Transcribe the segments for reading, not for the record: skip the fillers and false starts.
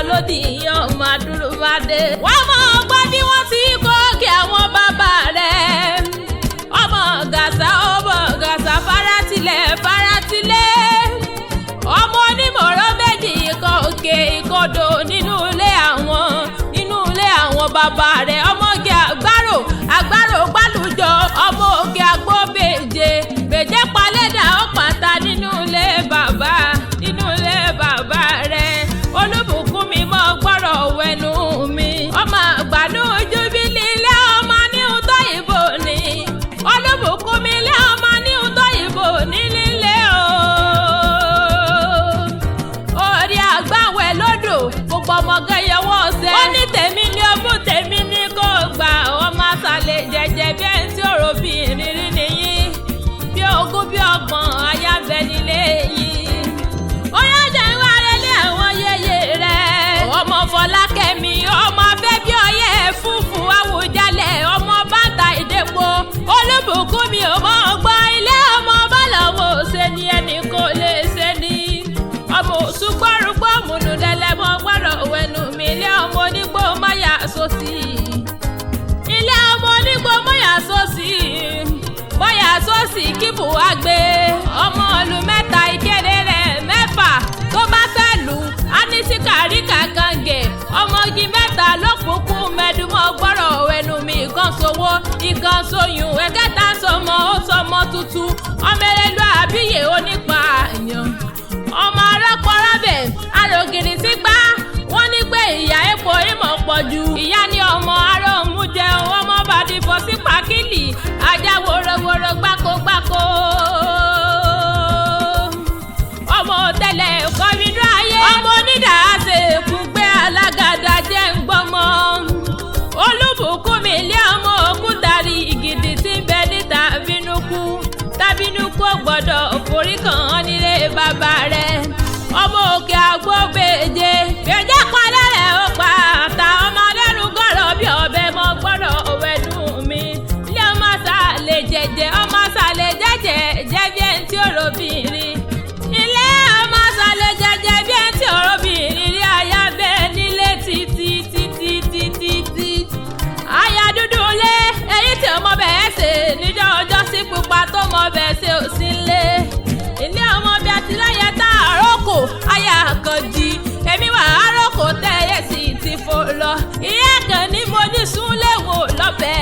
lódì ìyẹn ọmọ Adúrúmádé. Wọ́n mọ̀ gbọ́ bí wọ́n ti kó kí àwọn bàbá rẹ̀. Ọmọ gàṣà, ọmọ gàṣà, faratilẹ̀ faratilẹ̀. Ọmọ onímọ̀rọ̀ méjì, ikọ̀ òkè ìkọdọ̀ nínú ilé àwọn bàbá rẹ̀. Ọmọge àgbárò, àgbárò gbàlùjọ, ọmọ òkè àgbò bèjè bèjè palẹ́dà ọ̀pàtà nínú ilé bàbá rẹ̀. Olúbùkún mi, mọ́ gbọ́rọ̀ wẹnu mi. Ọmọ àgbàdo júbílì, ilé ọmọ ní ọtọ́ ìbò ní. Olúbùkún mi, ilé ọmọ ní ọtọ́ ìbò nílé o. Orí àgbàwẹ̀ lódò, gbogbo ọmọge yọwọ́ ọ̀sẹ̀. Ó ní tèmi ní ọmú, tèmi ní kò gbà. Ọmọ àṣàlẹ̀ jẹjẹ bí ẹni tí òrò bí ìrírí nìyí. Bí 20 bí 30 aya ń bẹ nílé yìí. Ó yá, jẹ́ ń wá relé àwọn yeye rẹ̀. Ọmọ Fọlákẹ́mi, ọmọ afẹ́ bí ọyẹ́ fúfú Àwùjalẹ̀, ọmọ bàtà ìdẹ́po. Olúbùkún mi ò mọ̀ gbọ́, ilé ọmọ bọ́lọ́wọ́ ṣe ni ẹnì kò lè ṣe ni. Ọmọ òṣùgbọ́rùgbọ́ múnú lẹ́lẹ́mọ́ gbọ́dọ̀ wẹnu mi. Ilé ọmọ onígbò máyà sósì. Ilé ọmọ onígbò máyà sósì. Bóyá sósì kíbù wá gbé. Ọmọ ìlú mẹ́ta, ìkéde rẹ̀ mẹ́fà. Tó bá fẹ́ lù á ní síkàrí kàkàǹgẹ̀. Ọmọgi mẹ́ta lọ́kùnkún mẹ́dùmọ́ gbọ́rọ̀ ẹnu mi. Ìkan sowó, ìkan sóyún, ẹ̀kẹta sọmọ, ó sọmọ tuntun. Ọmọ ẹlẹ́lu àbíyè onípa àyàn. Ọmọ arọ́pọ̀rọ́bẹ̀ arògìrì sígbà. Wọ́n ní pé ìyá epo ìmọ̀ pọ̀ jù. Ìyá ni ọmọ arọ́mú jẹun, ọmọ bàdí fọ́ sí pàkìlì. Ajá worowóró gbákogbáko. Ọmọ tẹlẹ kọrinú ayé. Ọmọ onídàáṣe kúgbẹ́ alágàdá jẹ́ ń gbọ́mọ. Olúbùkún mi, ilé ọmọ òkúta ìgìdì tí ń bẹ níta bínúkú. Tábínúkú ò gbọ́dọ̀ forí kàn án nílé bàbá rẹ̀. Ọmọ òkè àgbo bèje bèjé palẹ̀ rẹ̀ ó pa àtà. Ọmọ adẹ́rù gọ̀rọ̀ bí ọbẹ̀, mọ́ gbọ́dọ̀ wẹ̀nu mi. Ilé ọmọ sàlẹ̀ jẹjẹ, ọmọ sàlẹ̀ jẹjẹ jẹ́ bí ẹni tí ò róbìnrin. Ilé ọmọ sàlẹ̀ jẹjẹ bí ẹni tí ò róbìnrin rí. Aya bẹ́ẹ̀ nílé títí títí títí tí. Aya dúdú lé èyí tí ọmọ bẹ́ẹ̀ ṣe níjọ́ ọjọ́ sí, pupa tó mọ bẹ́ẹ̀ ṣe ò sí lé. Ilé ọmọ bíi àtìláyà tá àrókò aya àkànjì. Èmi wà àrókò tẹ́yẹ sì ti fò lọ. Ìyá kan ní mo ní súnlé wò lọ́bẹ̀.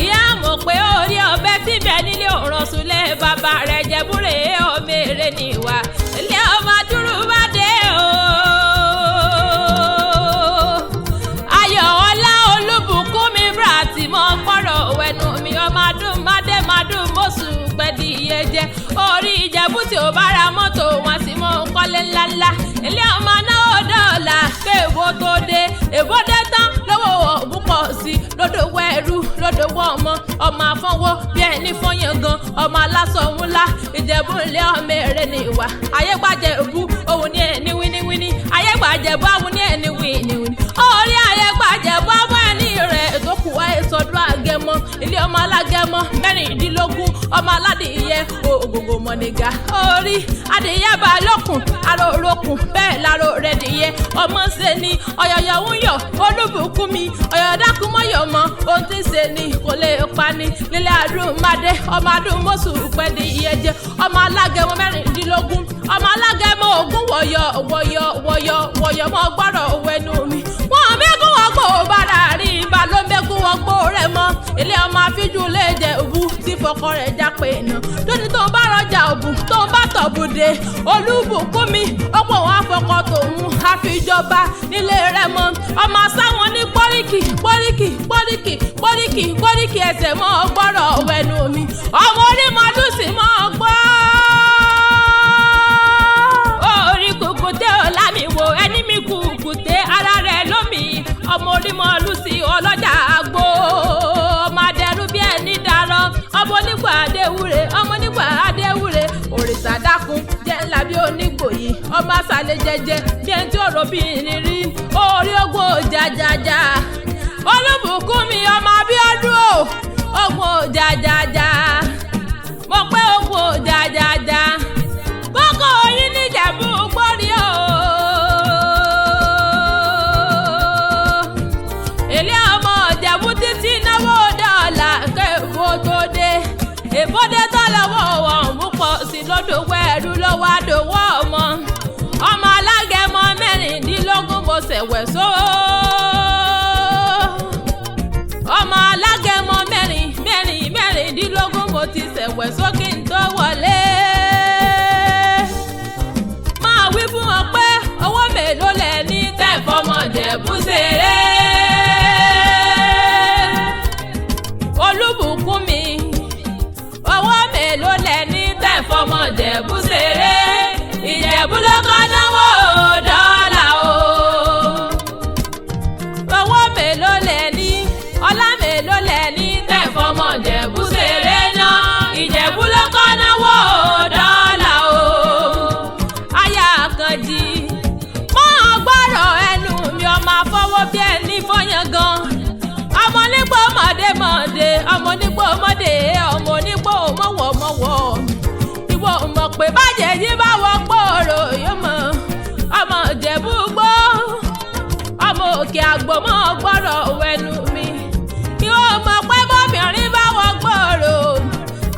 Ìyá mọ̀ pé orí ọbẹ̀ tí bẹ́ẹ̀ nílé òràn súnlé bàbá rẹ̀ jẹ́búrẹ́ ọmọ èrè níwà. Ilé ọmọ dúró bá dé o. Ayọ̀ ọlá, olúbùkún mi bra tí mo gbọ́rọ̀ wẹnu mi. Ọmọ adùn mádé mádùn mọ́sù pẹ̀dí iye jẹ. Orí Ìjẹ̀bú tí ò bá ra mọ́tò wọn sì mọ́ kọ́lé ńláńlá. Ilé ọmọ náà dọ́là kéèbó tó dé. Èbó dé tán lówó òbúkọ̀ sí lódòwó ẹrú lódòwó ọmọ. Ọmọ àfọwọ́ bí ẹni fọyín gan. Ọmọ aláṣọ ńlá Ìjẹ̀bú, ilé ọmọ èrè ní ìwà. Ayégbàjẹ̀bú òun ní ẹni wíníwíní. Ayégbàjẹ̀bú àwọn ní ẹni wíníwíní. Orí ayégbàjẹ̀bú àwọn ẹni rẹ̀ tó kù wáyé sọdún àgẹmọ. Ilé ọmọ alágẹmọ 16, ọmọ aládìyẹ ògògò mọ̀nìgà. Orí adìyẹ bá lókun aró orókùn bẹ́ẹ̀ láró rẹ̀ dìyẹ. Ọmọ ṣe ni ọ̀yọ̀yọ̀ ń yọ̀. Olúbùkún mi, ọ̀yọ̀ dákun mọ́yọ̀ mọ́. Ohun tí ń ṣe ni kò lè pa ni. Nílé adúmáadé, ọmọ adúmọ̀sù pẹ̀dí ìyẹn jẹ. Ọmọ alágẹmọ 16, ọmọ alágẹmọ 20 wọ̀yọ̀ wọ̀yọ̀ wọ̀yọ̀ wọ̀yọ̀, mọ́ gbọ́dọ̀ wẹnu mi. Wọ́n mẹ́gùn wọ́n gbò bára rí ibà ló mẹ́gùn wọ́n gbò rẹ̀ mọ́. Ilé ọmọ afíjú lè jẹ òbú tí fọkọ rẹ̀ jápe iná. Tóní tó bá rọjà òbú tó bá tọ̀bùdé. Olúbùkún mi, ọ̀pọ̀ wọn afọkọ tòun àfijọba nílé rẹ̀ mọ́. Ọmọ sáwọn ní pọ́ríkì pọ́ríkì pọ́ríkì pọ́ríkì pọ́ríkì ẹsẹ̀, mọ́ gbọ́rọ̀ wẹnu mi. Ọmọ onímọ̀ọ́dún sì mọ́ gbọ́. Orí kùkùté ò lámì wò, ẹni mi kùkùté ara rẹ̀ lómi. Ọmọ onímọ̀ọ́lù sí ọlọ́jà àgbo. Ọmọ adẹ́rú bí ẹni darọ. Ọmọ onígbà adéwúre, ọmọ onígbà adéwúre. Òrìṣà dákun jẹ́ ńlá bí onígbòyí. Ọmọ àṣàlẹ̀ jẹjẹ bí ẹni tí òrò bí ìrírí. Orí ogun òjàjàjà. Olúbùkún mi, ọmọ Abíọ́dún o. Ogun òjàjàjà. Mo pé ogun òjàjàjà. Boko oyin níjẹ̀bú gbórí o. Ìwọ mọ̀ pé bàjẹ́jì bá wọ gbòòrò yóò mọ̀. Ọmọ Ìjẹ̀bú gbó, ọmọ òkè àgbò mọ́ gbọ́rọ̀ wẹnu mi. Ìwọ mọ̀ pé bọ́mìnrin bá wọ gbòòrò,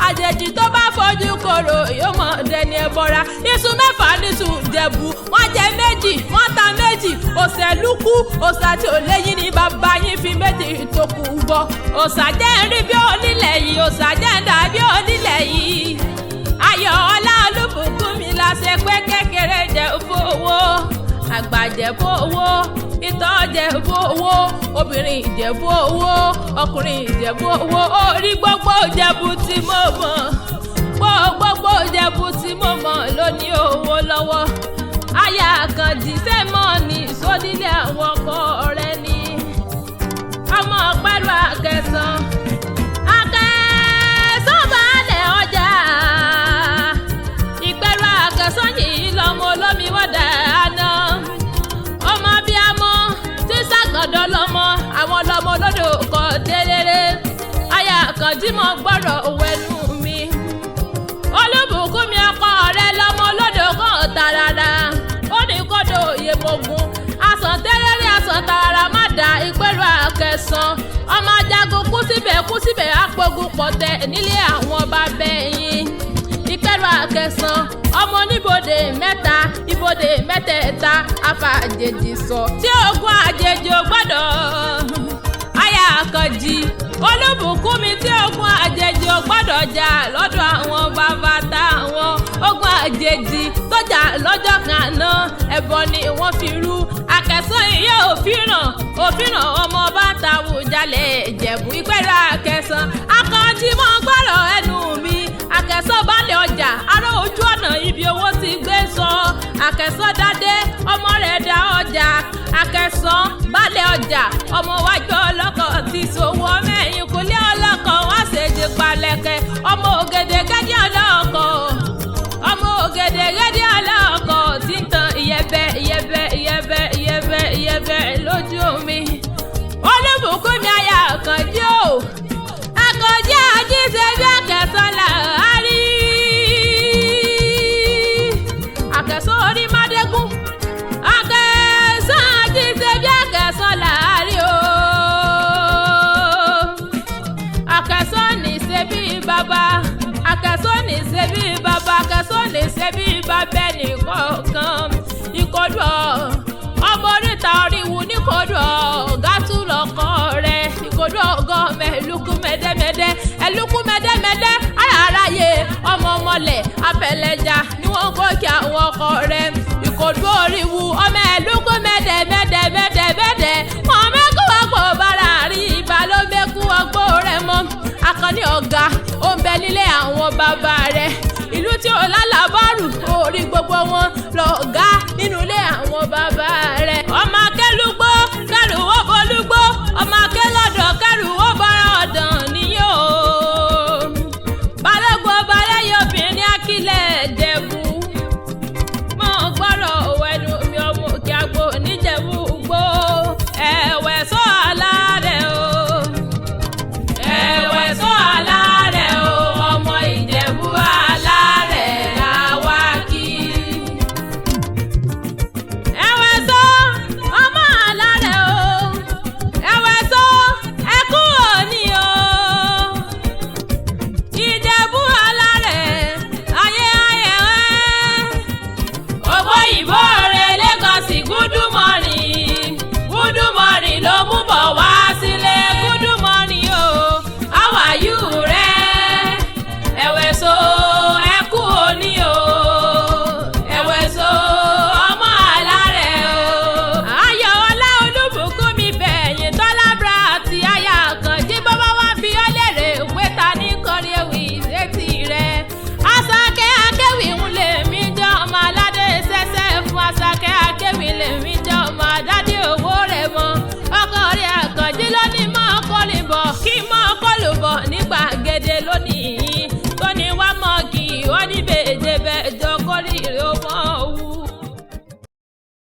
àjèjì tó bá fojú korò yóò mọ̀ dẹni ẹbọra. Iṣu mẹ́fà níṣu Ìjẹ̀bú, wọ́n jẹ méjì, wọ́n ta méjì. Òṣè lúkú, òṣà tí ò léyìn ní bàbá yín fi méjì tó kù bọ̀. Òṣà jẹ́ ń rí bí onílẹ̀ yìí, òṣà jẹ́ ń dà bí onílẹ̀ yìí. Ayọ̀ ọlá olúbùkún mi la ṣe pé kékeré jẹ́ fowó, àgbà jẹ́ fowó, ìtọ́ jẹ́ fowó, obìnrin ìjẹ̀bú owó, ọkùnrin ìjẹ̀bú owó. Orí gbogbo Ìjẹ̀bú tí mo mọ̀, gbogbo Ìjẹ̀bú tí mo mọ̀ ló ní owó lọ́wọ́. Aya Àkànjì sẹ́mọ̀ ní sódílé àwọn ọkọ rẹ̀ ni. Ọmọ pẹ̀lú Akẹ̀sán, Akẹ̀sán balẹ̀ ọjà. Ìpẹ̀rù Akẹ̀sán yìí lọ́mọ olómi wọ́dà àná. Ọmọ bíamọ tí sàgàndọ̀ lọ́mọ, àwọn lọ́mọ olódò kọ délére. Aya Àkànjì mọ̀ gbọ́rọ̀ wẹnu mi. Olúbùkún mi ọkọ rẹ lọ́mọ olódò kan tàràrà. Ó ní kódò òyemogun. Asàn tẹ́rẹ́rẹ́ asàn tàràrà má da ìpẹ̀rù Akẹ̀sán. Ọmọ ajagun kú síbẹ̀ kú síbẹ̀ apogun pọ̀tẹ́ nílé àwọn bàbá ẹ̀yìn. Ìpẹ̀rù Akẹ̀sán ọmọ oníbodè mẹ́ta, ibodè mẹ́tẹ̀ẹ̀ta afàjèjì sọ. Tí ogun àjèjì ò gbọ́dọ̀. Aya Àkànjì olúbùkún mi tí ogun àjèjì ò gbọ́dọ̀ jà lọ́dọ̀ àwọn bàbá táwọn. Ogun àjèjì tó jà lọ́jọ́ kan àná, ẹbọ ni wọ́n fi rú. Akẹ̀sán ìyá òfìràn, òfìràn ọmọ bá ta Àwùjalẹ̀ Ìjẹ̀bú. Ìpẹ̀rù Akẹ̀sán Àkànjì mọ́ gbọ́rọ̀ ẹnu mi. Akẹ̀sán balẹ̀ ọjà, ará ojú ọ̀nà ibi owó ti gbé sọ. Akẹ̀sán dádé, ọmọ rẹ̀ dá ọjà. Akẹ̀sán balẹ̀ ọjà, ọmọ wájú ọlọ́kọ̀ ti ṣòwò mẹ́yìn kúlẹ̀ ọlọ́kọ̀ wá ṣèjì palẹ̀kẹ̀. Ọmọ ògèdè gẹ́gẹ́ ọlọ́kọ̀, ọmọ ògèdè gẹ́gẹ́ ọlọ́kọ̀ tí ń tan ìyẹ̀bẹ̀ ìyẹ̀bẹ̀ ìyẹ̀bẹ̀ ìyẹ̀bẹ̀ ìyẹ̀bẹ̀ lójú omi. Olúbùkún mi aya Àkànjì o, Àkànjì àjíṣe bí Akẹ̀sán là á rí. Akẹ̀sán orí mádégún, Akẹ̀sán àjíṣe bí Akẹ̀sán là á rí o. Akẹ̀sán ní ṣe bí bàbá, Akẹ̀sán ní ṣe bí bàbá, Akẹ̀sán ní ṣe bí bàbá ẹnìkọ̀ọ̀kan. Ìkọdù ọ̀ ọmọ oríta oríwu níkọdù ọ̀ gàtú lọkọ rẹ̀. Ìkọdù ọgọ́ mẹ́lùkù mẹ́dẹ́mẹ́dẹ́, ẹ̀lùkù mẹ́dẹ́mẹ́dẹ́ ara aráyé ọmọ ọmọlẹ̀ afẹlẹ́jà ni wọ́n kó kí àwọn ọkọ rẹ̀. Ìkọdù oríwu ọmọ ẹ̀lùkù mẹ́dẹ́mẹ́dẹ́ mẹ́dẹ́mẹ́dẹ́ mọ̀ mẹ́kù ọgbọ̀ bára rí ibà ló mẹ́kù ọgbọ́ rẹ̀ mọ́. Akànní ọ̀gá ó ń bẹ nílé àwọn bàbá rẹ̀. Ìlú tí ò lálàbọ̀.